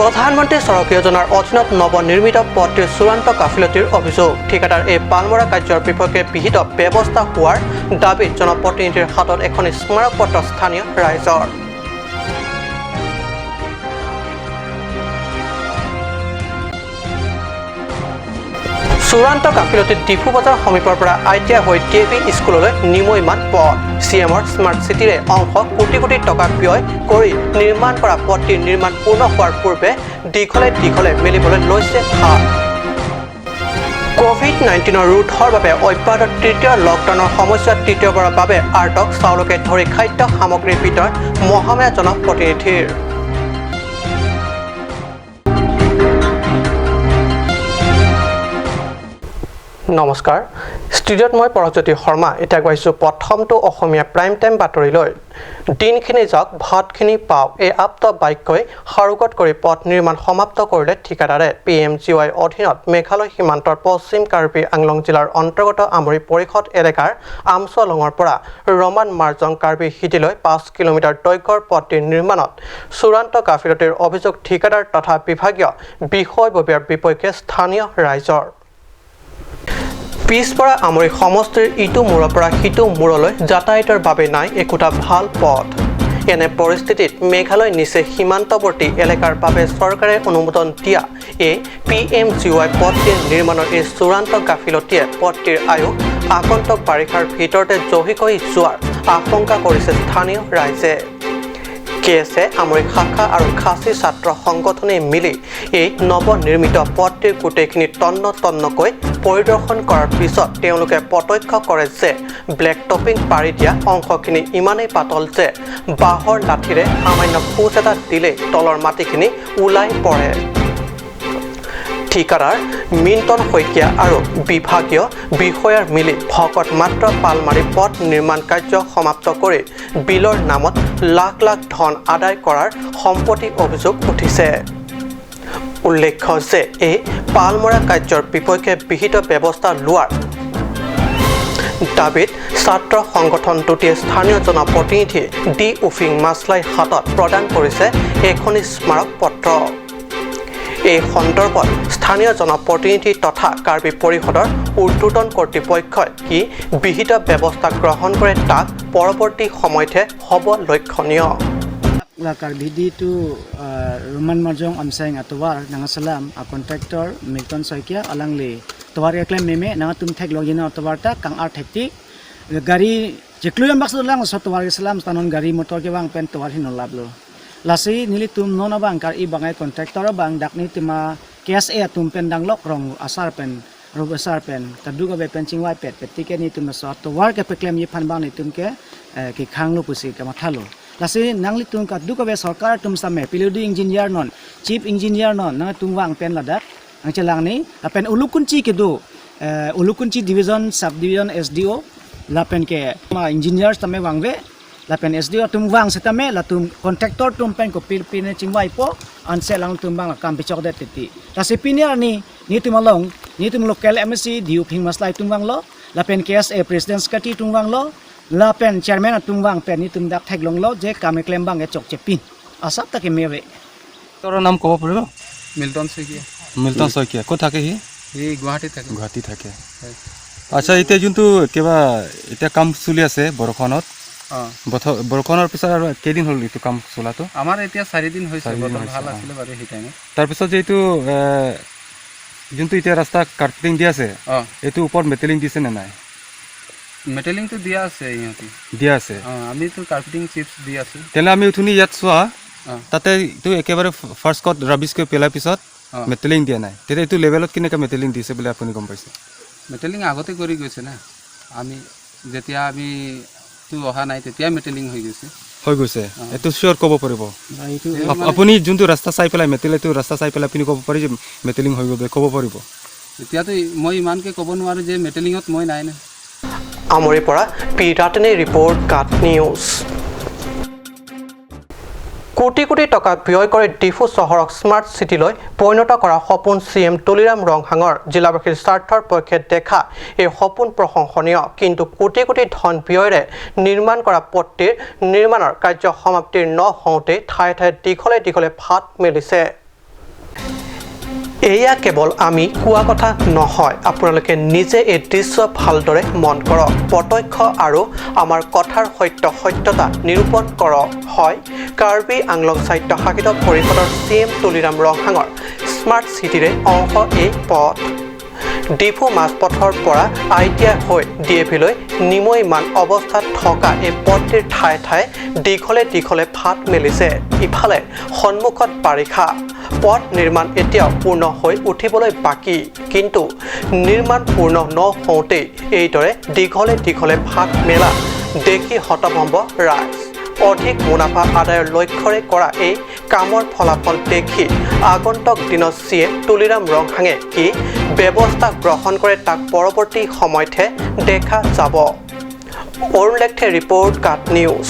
প্ৰধানমন্ত্ৰী সড়ক যোজনাৰ অধীনত নৱনিৰ্মিত পথটিৰ চূড়ান্ত গাফিলতিৰ অভিযোগ। ঠিকাদাৰ এই পালমৰা কাৰ্যৰ বিপক্ষে বিহিত ব্যৱস্থা হোৱাৰ দাবীত জনপ্ৰতিনিধিৰ হাতত এখন স্মাৰক পত্ৰ স্থানীয় ৰাইজৰ। চূড়ান্ত গাফিলতিত ডিফু বজাৰ সমীপৰ পৰা I T I হৈ কে বি স্কুললৈ নিমৈমান পথ। চি এমৰ স্মাৰ্ট চিটিৰে অংশ কোটি কোটি টকা ব্যয় কৰি নিৰ্মাণ কৰা পথটিৰ নিৰ্মাণ পূৰ্ণ হোৱাৰ পূৰ্বে দীঘলে দীঘলে মেলিবলৈ লৈছে ফাঁট। কোভিড-19ৰ ৰোধৰ বাবে অব্যাহত তৃতীয় লকডাউনৰ সময়ছোৱাত তৃতীয়বাৰৰ বাবে আৰ্টক চাউলকে ধৰি খাদ্য সামগ্ৰীৰ বিতৰণ মহামায়া জনপ্ৰতিনিধিৰ। নমস্কাৰ, ষ্টুডিঅ'ত মই পৰশজ্যোতি শৰ্মা। এতিয়া গৈছোঁ প্ৰথমটো অসমীয়া প্ৰাইম টাইম বাতৰিলৈ। দিনখিনি যাওক ভাতখিনি পাওক, এই আপ্ত বাক্যই সাৰোগত কৰি পথ নিৰ্মাণ সমাপ্ত কৰিলে ঠিকাদাৰে। পি এম জি ৱাই অধীনত মেঘালয় সীমান্তৰ পশ্চিম কাৰ্বি আংলং জিলাৰ অন্তৰ্গত আমৰি পৰিষদ এলেকাৰ আমচলঙৰ পৰা ৰমান মাৰ্জং কাৰ্বি সিটিলৈ 5 কিলোমিটাৰ দৈৰ্ঘ্যৰ পথটিৰ নিৰ্মাণত চূড়ান্ত গাফিলতিৰ অভিযোগ ঠিকাদাৰ তথা বিভাগীয় বিষয়ববীয়াৰ বিপক্ষে স্থানীয় ৰাইজৰ। পিছপৰা আমৰি সমষ্টিৰ ইটো মূৰৰ পৰা সিটো মূৰলৈ যাতায়াতৰ বাবে নাই একোটা ভাল পথ। এনে পৰিস্থিতিত মেঘালয় নিচে সীমান্তৱৰ্তী এলেকাৰ বাবে চৰকাৰে অনুমোদন দিয়া এই পি এম জি ৱাই পথটিৰ নিৰ্মাণৰ এই চূড়ান্ত গাফিলতিয়ে পথটিৰ আয়ু আগন্তুক বাৰিষাৰ ভিতৰতে জহিকৈ যোৱাৰ আশংকা কৰিছে স্থানীয় ৰাইজে। কে এছ এ আমৰি শাখা আৰু খাচী ছাত্ৰ সংগঠনে মিলি এই নৱনিৰ্মিত পথটিৰ গোটেইখিনি তন্ন তন্নকৈ পৰিদৰ্শন কৰাৰ পিছত তেওঁলোকে প্ৰত্যক্ষ কৰে যে ব্লেক টপিং পাৰি দিয়া অংশখিনি ইমানেই পাতল যে বাঁহৰ লাঠিৰে সামান্য খোজ এটা দিলেই তলৰ মাটিখিনি ওলাই পৰে। ঠিকাদাৰ মিণ্টন শইকীয়া আৰু বিভাগীয় বিষয়াৰ মিলি ভকত মাত্ৰ পাল মাৰি পথ নিৰ্মাণ কাৰ্য সমাপ্ত কৰি বিলৰ নামত লাখ লাখ ধন আদায় কৰাৰ সম্পত্তি অভিযোগ উঠিছে। উল্লেখ্য যে এই পালমৰা কাৰ্যৰ বিপক্ষে বিহিত ব্যৱস্থা লোৱাৰ দাবীত ছাত্ৰ সংগঠন দুটিয়ে স্থানীয় জনপ্ৰতিনিধি ডি উফিং মাছলাই হাতত প্ৰদান কৰিছে এখনি স্মাৰক পত্ৰ। এই সন্দৰ্ভত স্থানীয় জনপ্ৰতিনিধি তথা কাৰ্বি পৰিষদৰ ঊৰ্ধ্বতন কৰ্তৃপক্ষই কি বিহিত ব্যৱস্থা গ্ৰহণ কৰে তাক পৰৱৰ্তী সময়তহে হ'ব লক্ষণীয়। Karbidi to Roman Marjong Amseng atowar nanga salam a contractor Milton Saikia alangli towar ekle meme nanga tum thek logina atowar ta kang ar thekti gari jekluyam baksa lang so towar salam tanon gari motor ke bang pen towar hin lablo lasi nili tum nona bang kar i bangai contractor bang dakni tima KSA tum pen dang lok rong asar pen rob asar pen tadu ka be pen chingwai pet pet tike ni tum so towar ke peklem ye phan bang ni tum ke ke khanglo pusi ka mathalo lasi nangli tum ka du ka be sarkar tum same PWD engineer non chief engineer non nang tum wang pen ladak ang chalang ni pen ulukunchi ke du ulukunchi division sub division SDO la pen ke ma engineer tame wangwe la pen SDO tum wang se tame la tum contractor tum pen ko pir pin chingwai po an se lang tum bang kam pichok de titi lasi piniar ni ni tum along ni tum local MSc diu phing maslai tum wang lo la pen KSA president secretary tum wang lo la pen chairman tum wang pen ni tum dak thek long lo je kame klem bang e chok chepin asap take mewe তোৰ নাম ক'ব পাৰিব? Milton Saikia. Milton Saikia ক'ত থাকে সি? সি গুৱাহাটীত থাকে। গুৱাহাটী থাকে। আচ্ছা, এতিয়া যোনটো কিবা এতিয়া কাম চলি আছে বৰষুণত, বৰষুণৰ পিছত আৰু কেইদিন হ'ল এইটো কাম চলাটো? আমাৰ এতিয়া 4 দিন হৈছে। 4 দিন বতৰ হৈছে, ভাল অ। আছিলে বাৰু সেই টাইমত। তাৰপিছত যে এইটো যোনটো এতিয়া ৰাস্তা কাৰ্পেটিং দিয়া আছে, এইটো ওপৰত মেটেলিং দিছে নে নাই? মেটেলিংটো দিয়া আছে ইহঁতি। দিয়া আছে? অঁ, আমিতো কাৰ্পেটিং চিপছ দি আছোঁ। তেনেহ'লে আমি উঠনি ইয়াত চোৱা, তাতে এইটো একেবাৰে ফাৰ্ষ্ট কট ৰাবিছকৈ পেলাৰ পিছত মেটেলিং দিয়া নাই। তেতিয়া এইটো লেভেলত কেনেকৈ মেটেলিং দিছে বুলি আপুনি গম পাইছে? মেটেলিং আগতে কৰি গৈছে না, আমি যেতিয়া আমি তো অহা নাই তেতিয়া মেটেলিং হৈ গৈছে। হৈ গৈছে, এইটো চিয়'ৰ ক'ব পাৰিব? এইটো আপুনি যোনটো ৰাস্তা চাই পেলাই মেটেল, এইটো ৰাস্তা চাই পেলাই আপুনি ক'ব পাৰি যে মেটেলিং হৈ গ'ল বুলি ক'ব পাৰিব? এতিয়াতো মই ইমানকৈ ক'ব নোৱাৰোঁ যে মেটেলিঙত মই নাই না। আমৰিৰ পৰা পি ৰাতেনে ৰিপৰ্ট, কাট নিউজ। কোটি কোটি টকা ব্যয় কৰি ডিফু চহৰক স্মাৰ্ট চিটিলৈ পৰিণত কৰা সপোন চি এম তুলিৰাম ৰংহাঙৰ। জিলাবাসীৰ স্বাৰ্থৰ পক্ষে দেখা এই সপোন প্ৰশংসনীয়। কিন্তু কোটি কোটি ধন ব্যয়েৰে নিৰ্মাণ কৰা পথটিৰ নিৰ্মাণৰ কাৰ্য সমাপ্তিৰ নহওঁতেই ঠায়ে ঠায়ে দীঘলে দীঘলে ফাট মেলিছে। এয়া কেৱল আমি কোৱা কথা নহয়, আপোনালোকে নিজে এই দৃশ্য ভালদৰে মন কৰক, প্ৰত্যক্ষ আৰু আমাৰ কথাৰ সত্যতা নিৰূপণ কৰক। হয়, কাৰ্বি আংলং স্বায়ত্তশাসিত পৰিষদৰ চি এম তুলিৰাম ৰংহাঙৰ স্মাৰ্ট চিটিৰে অংশ এই পথ। ডিফু মাজপথৰ পৰা I T I হৈ ডি এ ভিলৈ নিমৈমান অৱস্থাত থকা এই পথটিৰ ঠায়ে ঠায়ে দীঘলে দীঘলে ফাট মেলিছে। ইফালে সন্মুখত বাৰিষা, পথ নিৰ্মাণ এতিয়াও পূৰ্ণ হৈ উঠিবলৈ বাকী, কিন্তু নিৰ্মাণ পূৰ্ণ নহওঁতেই এইদৰে দীঘলে দীঘলে ফাট মেলা দেখি হতভম্ব ৰাইজ। অধিক মুনাফা আদায়ৰ লক্ষ্যৰে কৰা এই কামৰ ফলাফল দেখি আগন্তুক দিনত চি এম তুলিৰাম ৰংহাঙে কি ব্যৱস্থা গ্ৰহণ কৰে তাক পৰৱৰ্তী সময়তহে দেখা যাব। অৰুণ লেখথে ৰিপৰ্ট, কাট নিউজ।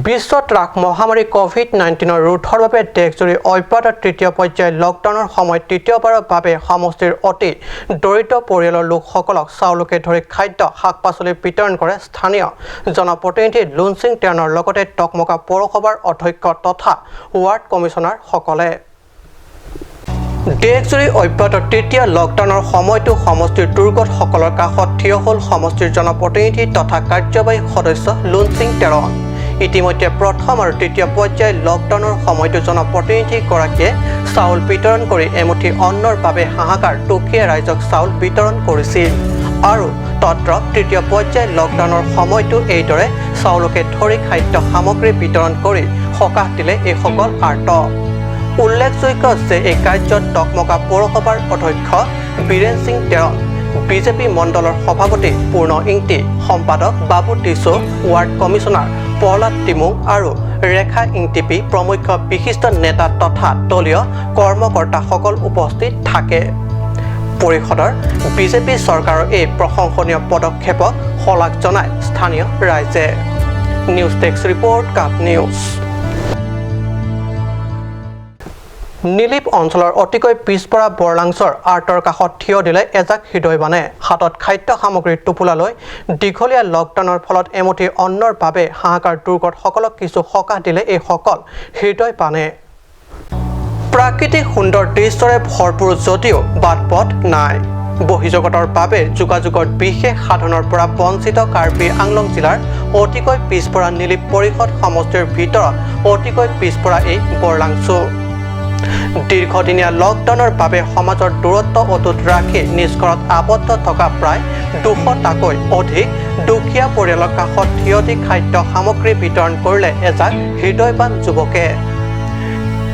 বিশ্বত ত্ৰাস মহামাৰী কোভিড-19 ৰোধৰ বাবে দেশজুৰি অব্যাহত তৃতীয় পৰ্যায়ৰ লকডাউনৰ সময়ত তৃতীয়বাৰৰ বাবে সমষ্টিৰ অতি দৰিদ্ৰ পৰিয়ালৰ লোকসকলক চাউলকে ধৰি খাদ্য শাক পাচলি বিতৰণ কৰে স্থানীয় জনপ্ৰতিনিধি লুনচিং টেৰণৰ লগতে টকমকা পৌৰসভাৰ অধ্যক্ষ তথা ৱাৰ্ড কমিছনাৰসকলে। দেশজুৰি অব্যাহত তৃতীয় লকডাউনৰ সময়তো সমষ্টিৰ দুৰ্গতসকলৰ কাষত থিয় হ'ল সমষ্টিৰ জনপ্ৰতিনিধি তথা কাৰ্যবাহী সদস্য লুনচিং টেৰণ। ইতিমধ্যে প্ৰথম আৰু তৃতীয় পৰ্যায়ৰ লকডাউনৰ সময়তো জনপ্ৰতিনিধিগৰাকীয়ে চাউল বিতৰণ কৰি এমুঠি অন্নৰ বাবে হাহাকাৰ দুখীয়া ৰাইজক চাউল বিতৰণ কৰিছিল আৰু তদ্ৰূপ তৃতীয় পৰ্যায়ৰ লকডাউনৰ সময়তো এইদৰে চাউলকে ধৰি খাদ্য সামগ্ৰী বিতৰণ কৰি সকাহ দিলে এইসকল আৰ্ত। উল্লেখযোগ্য যে এই কাৰ্যত টকমকা পৌৰসভাৰ অধ্যক্ষ বীৰেন সিং টেৰণ, বিজেপি মণ্ডলৰ সভাপতি পূৰ্ণ ইংতি, সম্পাদক বাবু tissue, ward commissioner Prahlad Timung আৰু ৰেখা ইংটিপি প্ৰমুখ্য বিশিষ্ট নেতা তথা দলীয় কৰ্মকৰ্তাসকল উপস্থিত থাকে। পৰিষদৰ বিজেপি চৰকাৰৰ এই প্ৰশংসনীয় পদক্ষেপক শলাগ জনায় স্থানীয় ৰাইজে। নিউজ ডেস্ক ৰিপৰ্ট, কাট নিউজ। নীলিপ অঞ্চলৰ অতিকৈ পিছপৰা বৰলাংচৰ আৰ্টৰ কাষত থিয় দিলে এজাক হৃদয়বানে। হাতত খাদ্য সামগ্ৰীৰ টোপোলা লৈ দীঘলীয়া লকডাউনৰ ফলত এমুঠি অন্নৰ বাবে হাহাকাৰ দুৰ্গতসকলক কিছু সকাহ দিলে এইসকল হৃদয়বানে। প্ৰাকৃতিক সুন্দৰ দৃশ্যৰে ভৰপূৰ যদিও বাট পথ নাই, বহিৰ্জগতৰ বাবে যোগাযোগৰ বিশেষ সাধনৰ পৰা বঞ্চিত কাৰ্বি আংলং জিলাৰ অতিকৈ পিছপৰা নীলিপ পৰিষদ সমষ্টিৰ ভিতৰত অতিকৈ পিছপৰা এই বৰলাংচু। দীৰ্ঘদিনীয়া লকডাউনৰ বাবে সমাজৰ দূৰত্ব অটুট ৰাখি নিজ ঘৰত আবদ্ধ থকা প্ৰায় 200টাকৈ অধিক দুখীয়া পৰিয়ালৰ কাষত থিয় দি খাদ্য সামগ্ৰী বিতৰণ কৰিলে এজাক হৃদয়বান যুৱকে।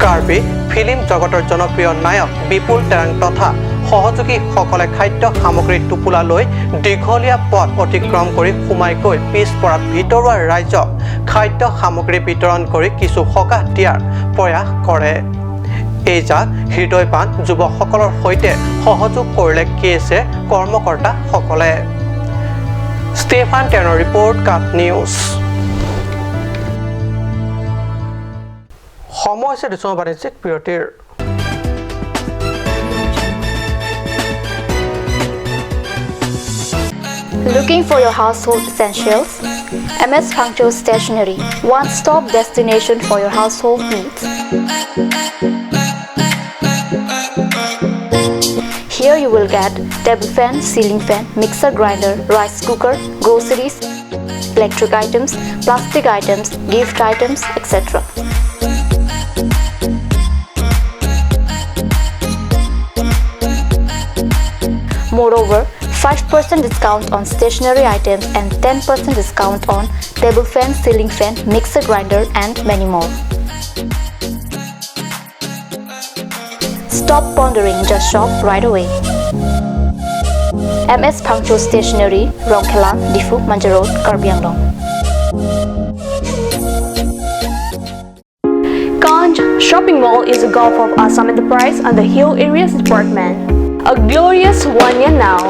কাৰ্বি ফিল্ম জগতৰ জনপ্ৰিয় নায়ক বিপুল টেৰাং তথা সহযোগীসকলে খাদ্য সামগ্ৰী টোপোলা লৈ দীঘলীয়া পথ অতিক্ৰম কৰি সোমাই গৈ পিছপৰাত ভিতৰুৱা ৰাইজক খাদ্য সামগ্ৰী বিতৰণ কৰি কিছু সকাহ দিয়াৰ প্ৰয়াস কৰে। এই জাক হৃদয়বান যুৱকসকলৰ সৈতে সহযোগ কৰিলে কে এছ এ কৰ্মকৰ্তাসকলে। ষ্টেফান টেনৰ ৰিপৰ্ট, কাট নিউজ। সময় হৈছে দুচম বাণিজ্যিক বিৰতিৰ। Looking for your household essentials? MS Phangcho Stationery, one-stop destination for your household needs. Here you will get table fan, ceiling fan, mixer grinder, rice cooker, groceries, electric items, plastic items, gift items, etc. Moreover, 5% discount on stationery items and 10% discount on table fan, ceiling fan, mixer grinder and many more. Stop pondering, just shop right away. MS Phangcho Stationery, Rongkhelan, Diphu, Manja Road, Karbi Anglong. Kanj Shopping Mall is a Gulf of Assam enterprise and the Hill Areas Department. A glorious 1 year now.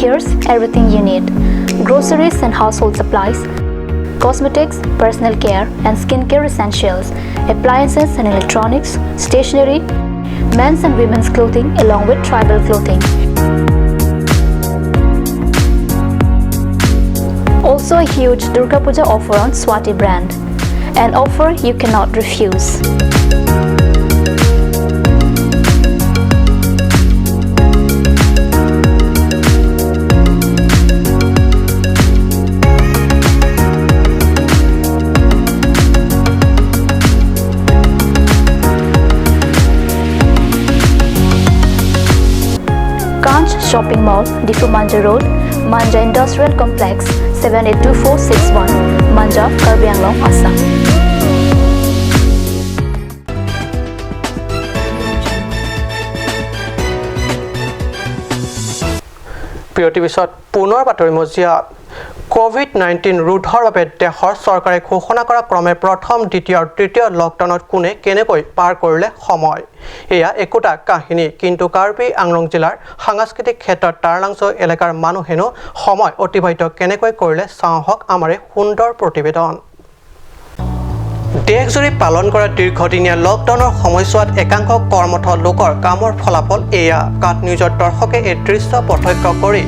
Here's everything you need: groceries and household supplies, cosmetics, personal care and skincare essentials, appliances and electronics, stationery, men's and women's clothing along with tribal clothing. Also a huge Durga Puja offer on Swati brand. An offer you cannot refuse. Kanch Shopping Mall, Diphu Manja Road, Manja Industrial Complex, 782461, Manja, Karbi Anglong, Assam. বিৰতিৰ পিছত পুনৰ বাতৰি মজিয়াত। COVID-19 ৰোধৰ বাবে দেশৰ চৰকাৰে ঘোষণা কৰা ক্ৰমে প্ৰথম, দ্বিতীয় আৰু তৃতীয় লকডাউনত কোনে কেনেকৈ পাৰ কৰিলে সময়, এয়া একোটা কাহিনী। কিন্তু কাৰ্বি আংলং জিলাৰ সাংস্কৃতিক ক্ষেত্ৰত তাৰালাংছ এলেকাৰ মানুহেনো সময় অতিবাহিত কেনেকৈ কৰিলে, চাওঁ আহক আমাৰ এই সুন্দৰ প্ৰতিবেদন। দেশজুৰি পালন কৰা দীৰ্ঘদিনীয়া লকডাউনৰ সময়ছোৱাত একাংশ কৰ্মঠ লোকৰ কামৰ ফলাফল এয়া। কাট নিউজৰ দৰ্শকে এই দৃশ্য প্ৰত্যক্ষ কৰি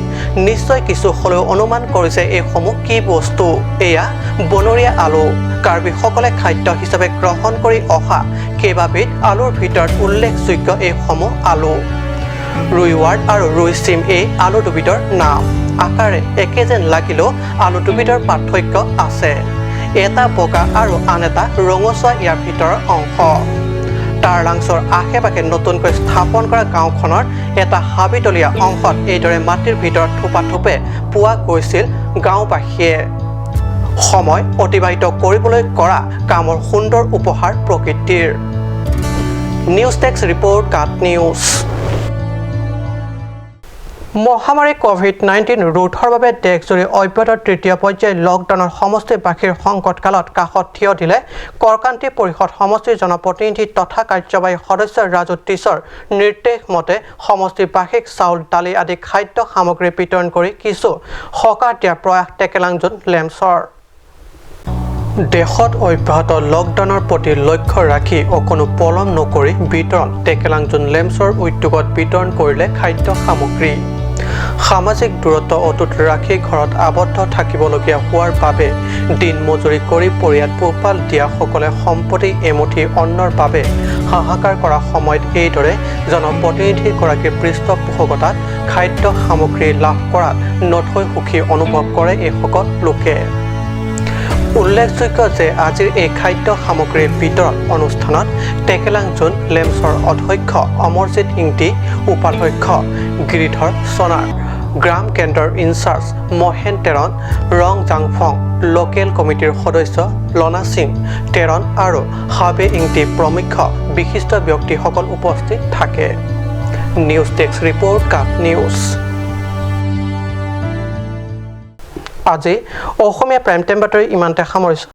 নিশ্চয় কিছু হ'লেও অনুমান কৰিছে এইসমূহ কি বস্তু। এয়া বনৰীয়া আলু। কাৰ্বিসকলে খাদ্য হিচাপে গ্ৰহণ কৰি অহা কেইবাবিধ আলুৰ ভিতৰত উল্লেখযোগ্য এইসমূহ আলু। ৰুইৱাৰ্ড আৰু ৰুইচিম এই আলু দুবিধৰ নাম। আকাৰে একে যেন লাগিলেও আলু দুবিধৰ পাৰ্থক্য আছে। এটা বগা আৰু আন এটা ৰঙচুৱা ইয়াৰ ভিতৰৰ অংশ। তাৰালাংছৰ আশে পাশে নতুনকৈ স্থাপন কৰা গাঁওখনৰ এটা হাবিতলীয়া অংশত এইদৰে মাটিৰ ভিতৰত থোপা থোপে পোৱা গৈছিল গাঁওবাসীয়ে সময় অতিবাহিত কৰিবলৈ কৰা কামৰ সুন্দৰ উপহাৰ প্ৰকৃতিৰ। নিউজ ডেস্ক ৰিপৰ্ট, কাট নিউজ। মহামাৰী কোভিড-19 ৰোধৰ বাবে দেশজুৰি অব্যাহত তৃতীয় পৰ্যায়ৰ লকডাউনৰ সমষ্টিবাসীৰ সংকটকালত কাষত থিয় দিলে কৰকান্তি পৰিষদ সমষ্টিৰ জনপ্ৰতিনিধি তথা কাৰ্যবাহী সদস্য ৰাজু তিছৰ নিৰ্দেশ মতে সমষ্টিবাসীক চাউল, দালি আদি খাদ্য সামগ্ৰী বিতৰণ কৰি কিছু সকাহ দিয়াৰ প্ৰয়াস টেকেলাংজোন লেমছৰ। দেশত অব্যাহত লকডাউনৰ প্ৰতি লক্ষ্য ৰাখি অকণো পলম নকৰি বিতৰণ টেকেলাংজোন লেমছৰ উদ্যোগত বিতৰণ কৰিলে খাদ্য সামগ্ৰী। সামাজিক দূৰত্ব অটুট ৰাখি ঘৰত আবদ্ধ থাকিবলগীয়া হোৱাৰ বাবে দিন মজুৰি কৰি পৰিয়াল পোহপাল দিয়াসকলে সম্প্ৰতি এমুঠি অন্নৰ বাবে হাহাকাৰ কৰা সময়ত এইদৰে জনপ্ৰতিনিধিগৰাকীৰ পৃষ্ঠপোষকতাত খাদ্য সামগ্ৰী লাভ কৰাত নথৈ সুখী অনুভৱ কৰে এইসকল লোকে। উল্লেখযোগ্য যে আজিৰ এই খাদ্য সামগ্ৰীৰ বিতৰণ অনুষ্ঠানত টেকেলাংজোন লেমছৰ অধ্যক্ষ অমৰজিৎ ইংতি, উপাধ্যক্ষ গিৰিধৰ চনাৰ, গ্ৰাম কেন্দ্ৰৰ ইনচাৰ্জ মহেন টেৰণ, ৰং জাংফং, লোকেল কমিটিৰ সদস্য লনা সিং টেৰণ আৰু হাবে ইংতি প্ৰমুখ বিশিষ্ট ব্যক্তিসকল উপস্থিত থাকে। নিউজ ডেস্ক ৰিপৰ্ট, কাট নিউজ। আজি অসমীয়া প্ৰাইম টাইম বাতৰি ইমানতে সামৰিছোঁ।